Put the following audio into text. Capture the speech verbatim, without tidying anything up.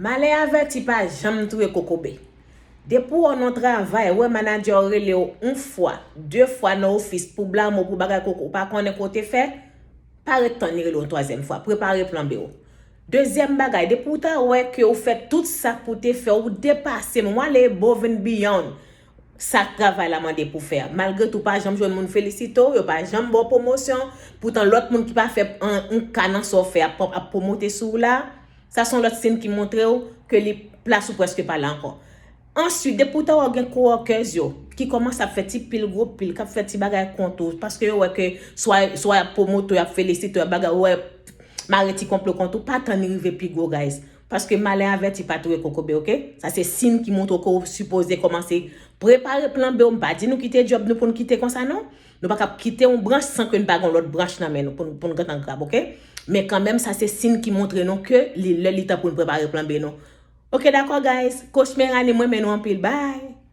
Malè avèti pa janm touye kokobe. Depi w nan travay, wè manadjè w rele w yon fwa, de fwa nan ofis pou blame w pou bagay koko, ou pa konnen kote fè, pa ret tann li rele w yon twazyèm fwa. Prepare plan B w. Dezyèm bagay, depi w ta wè ke w fè tout sa pou te fè, ou depase m, w ale above and beyond sa travay la mande pou fè a. Malgre tou, pa janm jwenn moun felisite w, yo pa janm ba w pwomosyon. Poutan, lòt moun ki pa fè yon ka nan sa w fè ap, ap pwomote sou w la. Sa se yon lòt siy ki montre w ke li plas ou prèske pa la ankò. Answit, depi w ta wè gen coworkers yo ki kòmanse ap fè ti pil gwo pil, k ap fè ti bagay kont ou, paske yo wè ke swa, swa y ap pwomote w, y ap felisite w, y ap bagay, ou wè mare ti konplo kont ou, pa tann li rive pi gwo, guys. Paske malè avèti pa touye kokobe, oke? Sa se siy ki montre w ke w sipoze kòmanse prepare plan B w. M pa di nou kite djòb nou pou n kite konsa, non. Nou pa kab kite yon branch san ke n pa gen yon lòt branch nan men nou pou n, pou n gentan grab, oke? Men kanmenm, sa se siy ki montre nou ke li, lè li tan pou n prepare plan B nou. Oke, dakò, guys. Coach Merani, m renmen nou anpil. Bye!